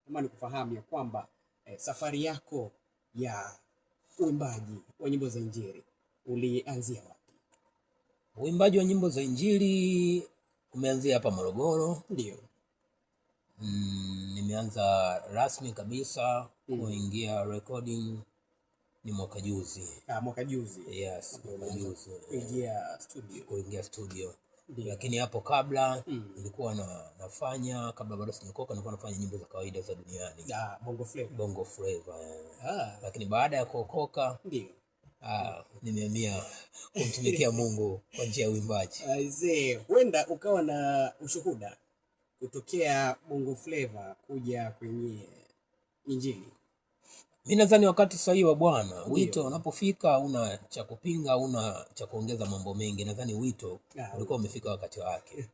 Natamani kufahamu ya kwamba safari yako ya uimbaji wa nyimbo za Injili ulianzia wapi? Uimbaji wa nyimbo za Injili umeanzia hapa Morogoro. Ndio. Nimeanza rasmi kabisa kuingia recording ni mwaka juzi. Ah, mwaka juzi. Yes, mwaka juzi. Kuingia studio. Kuingia studio. Ndio. Lakini hapo kabla nilikuwa nafanya, kabla bado sijaokoka, nilikuwa nafanya nyimbo za kawaida za duniani. Ah, Bongo Flava. Bongo Flava. Ah. Lakini baada ya kuokoka, Ndio. Nimehamia kumtumikia Mungu kwa njia ya uimbaji. Aisee, huenda ukawa na ushuhuda kutokea Bongo Flava kuja kwenye Injili. Mimi nadhani wakati sahihi wa Bwana, wito unapofika una cha kupinga, una cha kuongeza mambo mengi. Nadhani wito ulikuwa umefika wakati wake.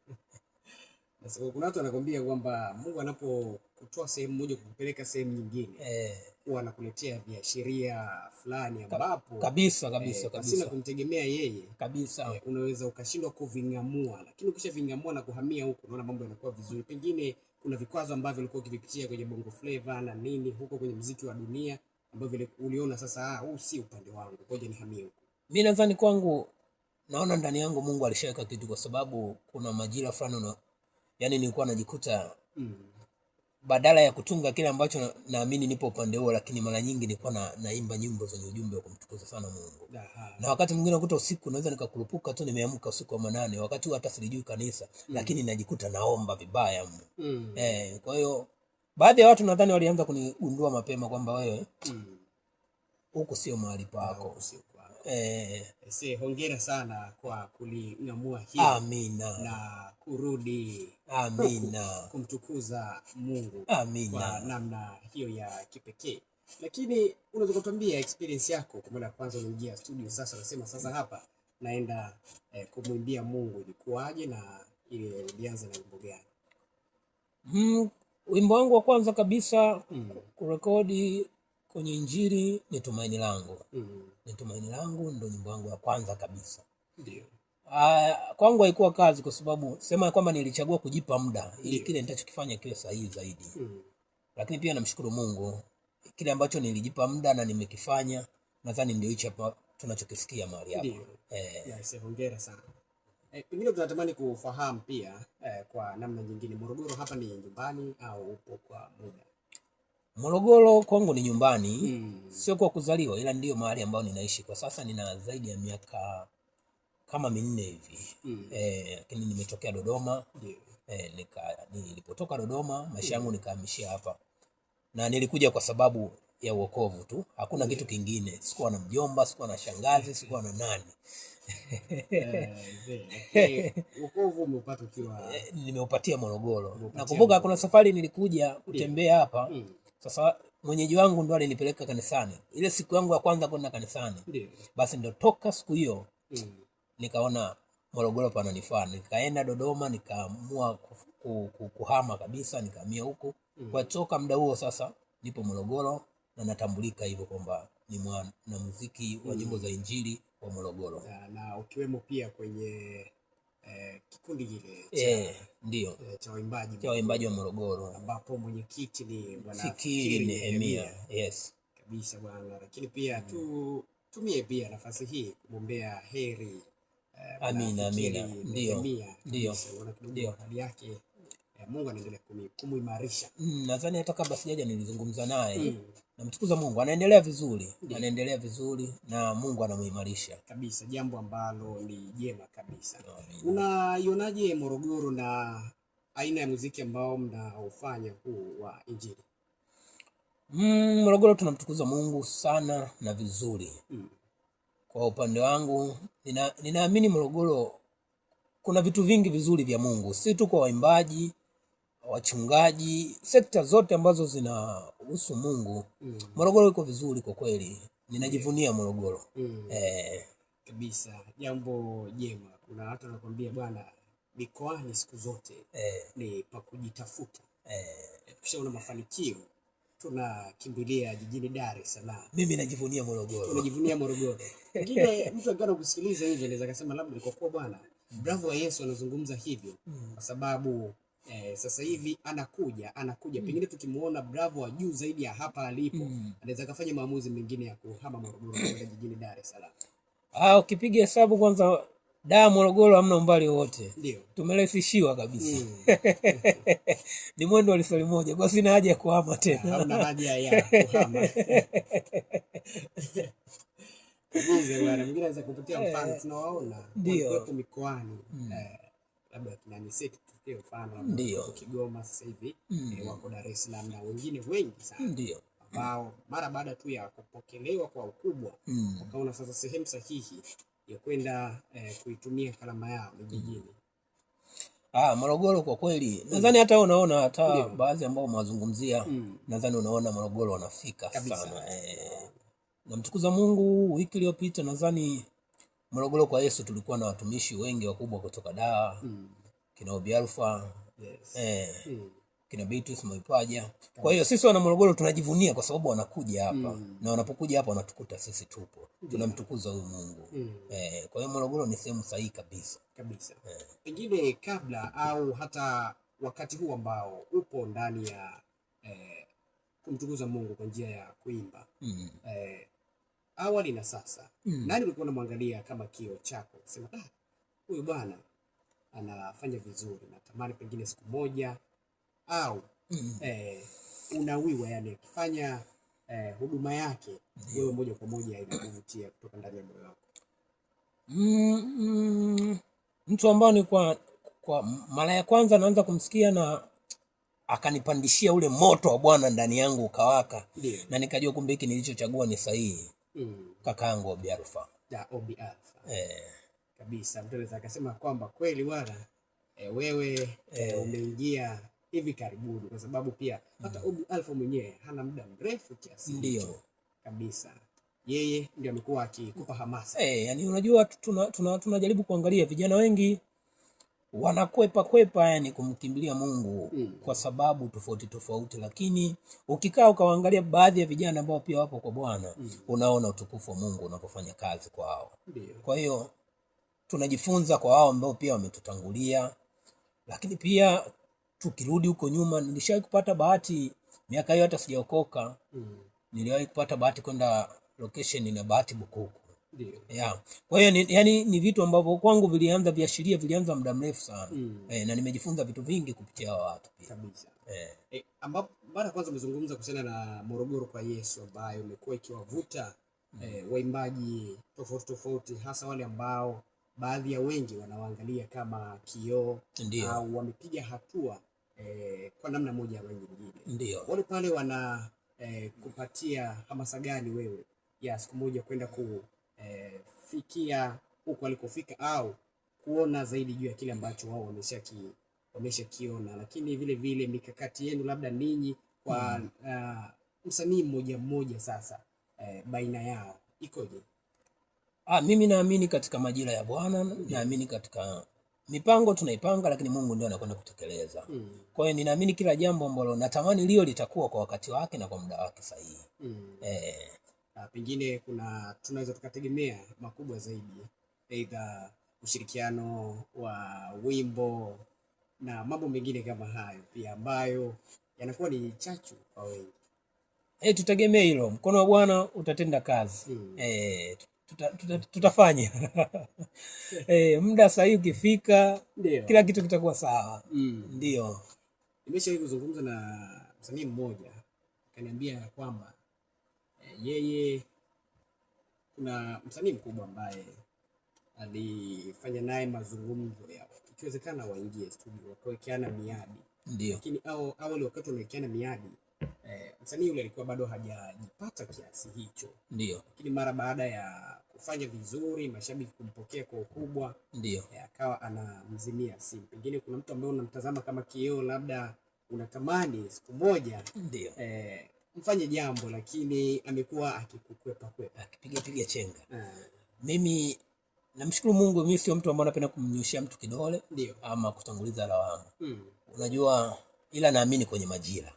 Sasa kuna watu wanakuambia kwamba Mungu anapokutoa sehemu moja kukupeleka sehemu nyingine, huwa anakuletea viashiria fulani ambapo Kabisa, kabisa, pasina kabisa. kumtegemea yeye Kabisa. Unaweza ukashindwa kuving'amua, lakini ukishaving'amua na kuhamia huko, unaona mambo yanakuwa vizuri. Pengine kuna vikwazo ambavyo ulikuwa ukivipitia kwenye Bongo Flava na nini huko kwenye muziki wa dunia ambavyo uliona sasa, huu si upande wangu, ngoja nihamie huko. Mimi nadhani kwangu, naona ndani yangu Mungu alishaweka kitu, kwa sababu kuna majira fulani nilikuwa najikuta badala ya kutunga kile ambacho naamini nipo upande huo, lakini mara nyingi nilikuwa naimba nyimbo zenye ujumbe wa kumtukuza sana Mungu. Na wakati mwingine nakuta usiku naweza nikakurupuka tu, nimeamka usiku wa manane, wakati huo hata silijui kanisa, lakini najikuta naomba vibaya mno. Kwa hiyo baadhi ya watu nadhani walianza kunigundua mapema kwamba wewe huku sio mahali pako. Huku sio kwako. Hongera sana kwa kuling'amua hili. Amina. Na kurudi Amina. kumtukuza Mungu. Amina. Kwa namna hiyo ya kipekee. Lakini unaweza kutuambia experience yako kwa mara ya kwanza unaingia studio, sasa unasema sasa hapa naenda kumwimbia Mungu, ilikuwaje na ile ulianza na wimbo gani? Wimbo wangu wa kwanza kabisa kurekodi kwenye Injili ni Tumaini Langu. Ni Tumaini Langu ndio nyimbo yangu ya kwanza kabisa. Kwangu haikuwa kazi kwa sababu sema kwamba nilichagua kujipa muda ili kile nitachokifanya kiwe sahihi zaidi. Lakini pia namshukuru Mungu, kile ambacho nilijipa muda na nimekifanya, nadhani ndio hicho hapa tunachokisikia mahali hapa. Yes, hongera sana. Pengine tunatamani kufahamu pia kwa namna nyingine, Morogoro hapa ni nyumbani au upo kwa muda? Morogoro kwangu ni nyumbani, sio kwa kuzaliwa, ila ndio mahali ambapo ninaishi kwa sasa. Nina zaidi ya miaka kama 4 hivi. Lakini nimetokea Dodoma. Nilipotoka Dodoma maisha yangu nikahamishia hapa. Na nilikuja kwa sababu ya wokovu tu, hakuna kitu kingine. Sikuwa na mjomba, sikuwa na shangazi, sikuwa na nani. Wokovu umeupata ukiwa Nimeupatia Morogoro. Umeupatia Nakumbuka Morogoro. kuna safari nilikuja kutembea hapa. Sasa mwenyeji wangu ndo alinipeleka kanisani. Ile siku yangu ya kwanza kwenda kanisani. Basi ndo toka siku hiyo nikaona Morogoro pananifaa. Nikaenda Dodoma, nikaamua kuhama kabisa, nikahamia huko. Kwa toka muda huo sasa nipo Morogoro na natambulika hivyo kwamba ni mwanamuziki wa nyimbo za Injili wa Morogoro. Na ukiwemo pia kwenye kikundi kile Ndio. cha waimbaji Cha waimbaji wa Morogoro. Ambapo mwenyekiti ni Bwana Fikiri Fikiri Nehemia. Nehemia. Yes. Kabisa bwana. Lakini pia tumie pia nafasi hii kumwombea heri Bwana Amina, Fikiri amina. Ndio. Nehemia. Ndio. Kabisa, unaona kidogo Ndio. hali yake Mungu anaendelea kumuimarisha. Nadhani hata kabla sijaja nilizungumza naye. Namtukuza Mungu, anaendelea vizuri. Anaendelea vizuri na Mungu anamuimarisha. Kabisa, jambo ambalo ni jema kabisa. Amina. Unaionaje Morogoro na aina ya muziki ambao mnaufanya huu wa Injili? Morogoro tunamtukuza Mungu sana na vizuri. Kwa upande wangu ninaamini Morogoro kuna vitu vingi vizuri vya Mungu, si tu kwa waimbaji, wachungaji, sekta zote ambazo zinahusu Mungu. Morogoro iko vizuri kwa kweli. Ninajivunia Morogoro. Kabisa, jambo jema. Kuna watu wanakuambia bwana, mikoani siku zote ni pa kujitafuta. Tukishaona mafanikio tunakimbilia jijini Dar es Salaam. Mimi najivunia Morogoro. Unajivunia Morogoro. Pengine mtu akiwa anakusikiliza hivi anaweza akasema labda kwa kuwa bwana Bravo wa Yesu anazungumza hivyo kwa sababu Sasa hivi anakuja pengine tukimuona Bravo wa juu zaidi ya hapa alipo, anaweza akafanya maamuzi mengine ya kuhama Morogoro kwenda jijini Dar es Salaam. Ah, ukipiga hesabu kwanza Dar Morogoro hamna umbali wowote. Ndio. Tumerahisishiwa kabisa. Ni mwendo wa lisali moja, kwa sina haja ya kuhama tena. Hamna haja ya kuhama. Kabisa bwana, mwingine anaweza kupatia mfano, tunawaona walikuwepo mikoani, labda kina Niseti tutie mfano, labda wako Kigoma sasa hivi, wako Dar es Salaam na wengine wengi sana. Ambao mara baada tu ya kupokelewa kwa ukubwa, wakaona sasa sehemu sahihi ya kwenda kuitumia kalama yao ni jijini. Morogoro kwa kweli nadhani hata wewe unaona hata baadhi ambao umewazungumzia, nadhani unaona Morogoro wanafika sana. Namtukuza Mungu, wiki iliyopita nadhani Morogoro kwa Yesu tulikuwa na watumishi wengi wakubwa kutoka Dar, kina Obi Alpha, kina Beatrice Mwaipaja. Kwa hiyo sisi wana Morogoro tunajivunia kwa sababu wanakuja hapa, na wanapokuja hapa wanatukuta sisi tupo, tunamtukuza huyu Mungu. Kwa hiyo Morogoro ni sehemu sahihi kabisa. Kabisa. Pengine kabla au hata wakati huu ambao upo ndani ya kumtukuza Mungu kwa njia ya kuimba, awali na sasa, nani ulikuwa unamwangalia kama kioo chako? Sema, huyu bwana anafanya vizuri, natamani pengine siku moja au unawiwa, yani akifanya huduma yake wewe moja kwa moja inakuvutia kutoka ndani ya moyo wako. Mtu ambao ni kwa mara ya kwanza naanza kumsikia na akanipandishia ule moto wa Bwana ndani yangu ukawaka. Na nikajua kumbe hiki nilichochagua ni sahihi. Kakaangu Obi Alpha. Da, Obi Alpha. Kabisa. Mtu anaweza akasema kwamba kweli bwana wewe umeingia hivi karibuni, kwa sababu pia hata Obi Alpha mwenyewe hana muda mrefu kiasi hicho. Kabisa. Yeye ndiye amekuwa akikupa hamasa. Yani unajua tunajaribu kuangalia vijana wengi wanakwepa kwepa yani kumkimbilia Mungu kwa sababu tofauti tofauti, lakini ukikaa ukawaangalia baadhi ya vijana ambao pia wapo kwa Bwana, unaona utukufu wa Mungu unapofanya kazi kwao. Kwa hiyo tunajifunza kwa wao ambao pia wametutangulia, lakini pia tukirudi huko nyuma, nilishawahi kupata bahati miaka hiyo hata sijaokoka. Niliwahi kupata bahati kwenda location na Bahati Bukuku. Kwa hiyo ni vitu ambavyo kwangu vilianza viashiria, vilianza muda mrefu sana. Na nimejifunza vitu vingi kupitia hao watu pia. Kabisa. Ambapo mara kwanza umezungumza kuhusiana na Morogoro kwa Yesu ambayo imekuwa ikiwavuta waimbaji tofauti tofauti, hasa wale ambao baadhi ya wengi wanawaangalia kama kioo au wamepiga hatua kwa namna moja au nyingine. Wale pale wana kupatia hamasa gani wewe ya siku moja kwenda ku fikia huko walikofika au kuona zaidi juu ya kile ambacho wao wameshakiona, lakini vile vile mikakati yenu labda ninyi kwa msanii mmoja mmoja sasa baina yao ikoje? Mimi naamini katika majira ya Bwana, naamini katika mipango tunaipanga, lakini Mungu ndio anakwenda kutekeleza. Kwa hiyo ninaamini kila jambo ambalo natamani lio litakuwa kwa wakati wake na kwa muda wake sahihi. Pengine tunaweza tukategemea makubwa zaidi, aidha ushirikiano wa wimbo na mambo mengine kama hayo pia ambayo yanakuwa ni chachu kwa wengi. Tutegemee hilo. Mkono wa Bwana utatenda kazi. Tutafanya. Muda sahihi ukifika, kila kitu kitakuwa sawa. Nimeshawahi kuzungumza na msanii mmoja akaniambia ya kwamba yeye kuna msanii mkubwa ambaye alifanya naye mazungumzo ya ikiwezekana waingie studio wakawekeana miadi. Lakini awali wakati wanawekeana miadi, msanii yule alikuwa bado hajajipata kiasi hicho. Lakini mara baada ya kufanya vizuri, mashabiki kumpokea kwa ukubwa, akawa anamzimia simu. Pengine kuna mtu ambaye unamtazama kama kioo, labda unatamani siku moja, mfanye jambo, lakini amekuwa akikukwepa kwepa, akipiga piga chenga. Mimi namshukuru Mungu, mimi sio mtu ambaye napenda kumnyoshia mtu kidole ama kutanguliza lawama. Ila naamini kwenye majira.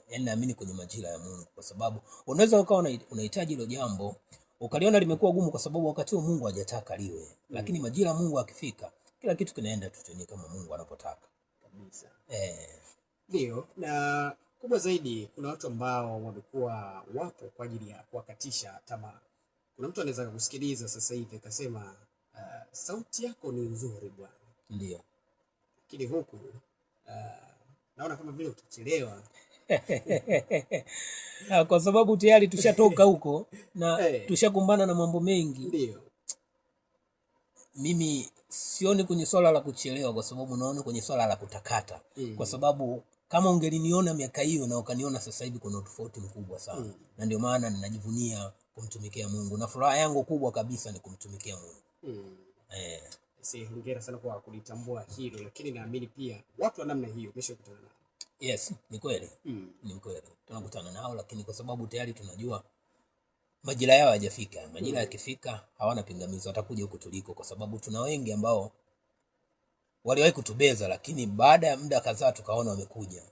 Yani naamini kwenye majira ya Mungu, kwa sababu unaweza ukawa unahitaji hilo jambo ukaliona limekuwa gumu kwa sababu wakati huo Mungu hajataka liwe. Lakini majira Mungu akifika, kila kitu kinaenda tu chenye kama Mungu anavyotaka. Kabisa. Ndio, na kubwa zaidi kuna watu ambao wamekuwa wapo kwa ajili ya kuwakatisha tamaa. Kuna mtu anaweza kukusikiliza sasa hivi akasema, sauti yako ni nzuri bwana. Ndio. Lakini huku naona kama vile utachelewa. Kwa sababu tayari tushatoka huko na tushakumbana na mambo mengi. Ndio. Mimi sioni kwenye swala la kuchelewa, kwa sababu naona kwenye swala la kutakata. Kwa sababu kama ungeliniona miaka hiyo na ukaniona sasa hivi, kuna utofauti mkubwa sana. Na ndio maana ninajivunia kumtumikia Mungu, na furaha yangu kubwa kabisa ni kumtumikia Mungu. Si hongera sana kwa kulitambua hilo, lakini naamini pia watu wa namna hiyo umeshakutana nao. Yes, ni kweli. Ni kweli. Tunakutana nao, lakini kwa sababu tayari tunajua majira yao hayajafika. Majira yakifika hawana pingamizi, watakuja huku tuliko, kwa sababu tuna wengi ambao waliwahi kutubeza, lakini baada ya muda kadhaa tukaona wamekuja.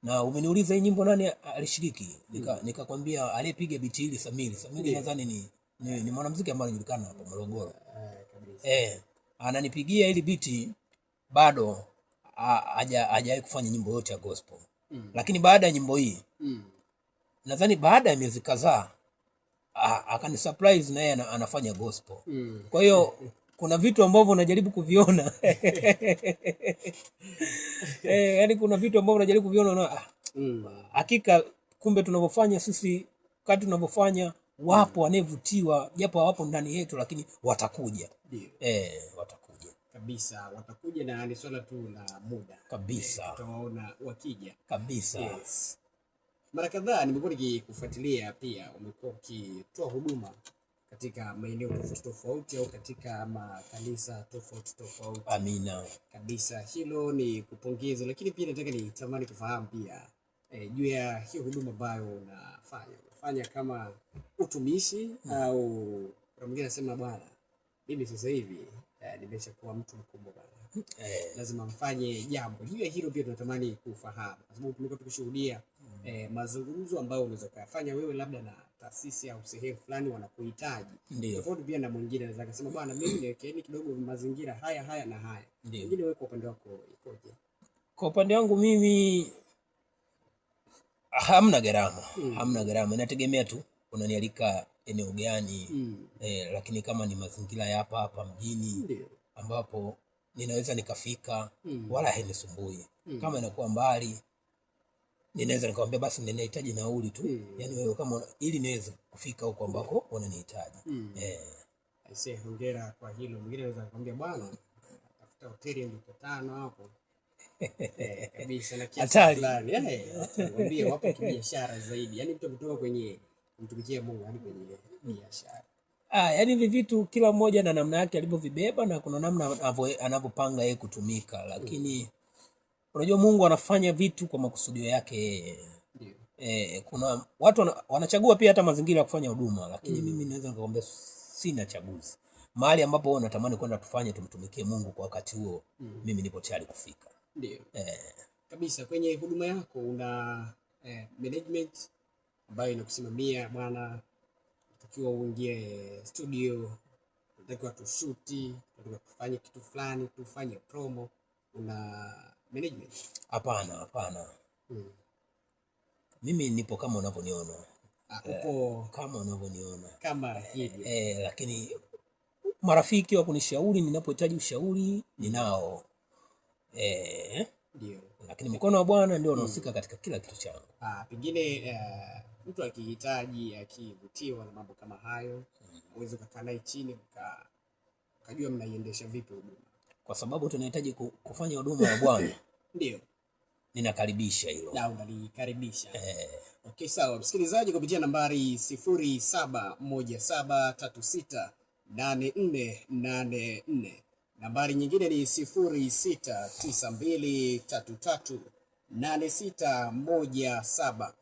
Na umeniuliza hii nyimbo nani alishiriki? Nikakwambia aliyepiga biti hili Samiri. Samiri nadhani ni mwanamuziki ambaye anajulikana hapa Morogoro. Kabisa. Ananipigia hili biti bado hajawahi kufanya nyimbo yote ya gospel. Lakini baada ya nyimbo hii, nadhani baada ya miezi kadhaa akanisurprise na yeye anafanya gospel. Kwa hiyo kuna vitu ambavyo unajaribu kuviona. Yaani kuna vitu ambavyo unajaribu kuviona na, hakika kumbe tunavyofanya sisi, kadri tunavyofanya wapo wanayevutiwa, japo hawapo ndani yetu, lakini watakuja. Watakuja. Kabisa, watakuja na ni swala tu la muda. Kabisa. Tutawaona wakija. Kabisa. Yes. Mara kadhaa nimekuwa nikikufuatilia pia, umekuwa ukitoa huduma katika maeneo tofauti tofauti au katika makanisa tofauti tofauti. Amina. Kabisa, hilo ni kupongeza, lakini pia nataka nitamani kufahamu pia juu ya hiyo huduma ambayo unafanya. Unafanya kama utumishi au kuna mwingine anasema bwana, mimi sasa hivi nimeshakuwa mtu mkubwa bwana. Lazima mfanye jambo. Juu ya hilo pia tunatamani kufahamu, kwa sababu tumekuwa tukishuhudia mazungumzo ambayo unaweza kuyafanya wewe labda na taasisi au sehemu fulani wanakuhitaji. Tofauti pia na mwingine anaweza akasema bwana, mimi niwekeeni kidogo mazingira haya haya na haya. Pengine wewe kwa upande wako ikoje? Kwa upande wangu mimi hamna gharama. Hamna gharama. Inategemea tu unanialika eneo gani. Lakini kama ni mazingira ya hapa hapa mjini ambapo ninaweza nikafika, wala hainisumbui. Kama inakuwa mbali ninaweza nikamwambia basi ninahitaji nauli tu. Yaani wewe kama ili niweze kufika huko ambako unanihitaji. Aisee, hongera kwa hilo. Mwingine anaweza kukwambia bwana, tafuta hoteli ya nyota 5 hapo. Kabisa na kiasi Hatari. fulani. Watu wanakuambia wapo kibiashara zaidi. Yaani mtu kutoka kwenye kumtumikia Mungu hadi kwenye biashara. Yaani hivi vitu kila mmoja na namna yake alivyovibeba na kuna namna anavyopanga yeye kutumika, lakini unajua Mungu anafanya vitu kwa makusudio yake yeye. Kuna watu wanachagua pia hata mazingira ya kufanya huduma, lakini mimi naweza nikakwambia sina chaguzi. Mahali ambapo wewe unatamani kwenda tufanye tumtumikie Mungu kwa wakati huo, mimi nipo tayari kufika. Kabisa, kwenye huduma yako una management ambayo inakusimamia bwana, unatakiwa uingie studio, unatakiwa tushuti, unatakiwa tufanye kitu fulani, tufanye promo. Una management? Hapana, hapana. Mimi nipo kama unavyoniona. Upo Kama unavyoniona. Kama hivyo. Lakini marafiki wa kunishauri ninapohitaji ushauri ninao. Lakini mkono wa Bwana ndio unahusika katika kila kitu changu. Pengine mtu akihitaji, akivutiwa na mambo kama hayo, uweze kukaa naye chini ukajua mnaiendesha vipi huduma. Kwa sababu tunahitaji kufanya huduma ya Bwana. Ninakaribisha hilo. Na unalikaribisha. Okay, sawa. Msikilizaji, kupitia nambari sifuri saba moja saba tatu sita nane nne nane nne. Nambari nyingine ni sifuri sita tisa mbili tatu tatu nane sita moja saba.